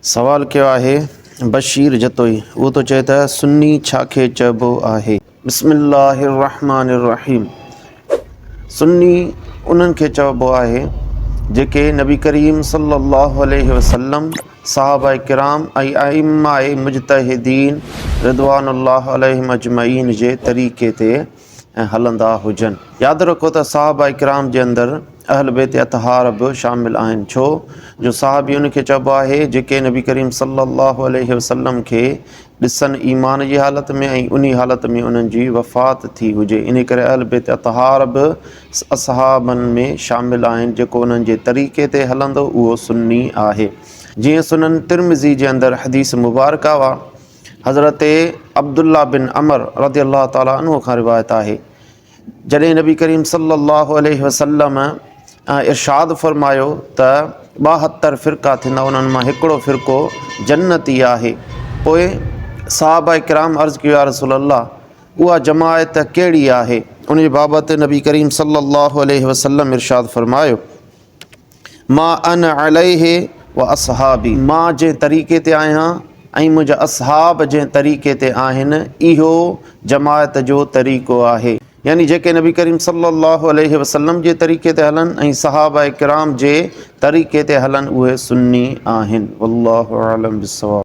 سوال ڪيو آهي بشير جتوئي اهو ٿو چئي ته سني ڇا کي چئبو آهي؟ بسم الله الرحمن الرحيم سني انهن کي چئبو آهي جيڪي نبي ڪريم صلي الله عليه وسلم صحابه ڪرام ۽ ائمه مجتهدين رضوان الله عليهم اجمعين جي طريقي تي هلندا هجن. ياد رکو ته صحابه ڪرام جي اندر اهل بيت اطهار به شامل آهن ڇو جو صحابي ان کي چئبو آهي جيڪي نبي ڪريم صلي الله عليه وسلم کي ڏسن ايمان جي حالت ۾ ۽ انهي حالت ۾ انهن جي وفات ٿي هجي انهي ڪري اهل بيت اطهار به اصحابن ۾ شامل آهن جيڪو انهن جي طريقي تي هلندو اهو سني آهي جيئن سنن ترمذي جي اندر حديث مبارڪه آ حضرت عبدالله بن عمر رضي الله تعالٰي عنه کان روايت آهي جڏهن نبي ڪريم صلي الله عليه وسلم ارشاد فرمايو ته 72 فرقا ٿيندا انهن مان هڪڙو فرقو جنتي آهي پوء صحابه ڪرام عرض ڪيو يا رسول الله اها جماعت ڪهڙي آهي ان جي بابت نبي ڪريم صلي الله عليه وسلم ارشاد فرمايو ما انا عليه واصحابي مان جنهن طريقي تي آهيان ۽ منهنجا اصحاب جنهن طريقي تي آهن اهو جماعت جو طريقو آهي يعني جيڪي نبي ڪريم صلي الله عليه وسلم جي طريقي تي هلن ۽ صحابه ڪرام جي طريقي تي هلن اهي سني آهن والله اعلم بالصواب.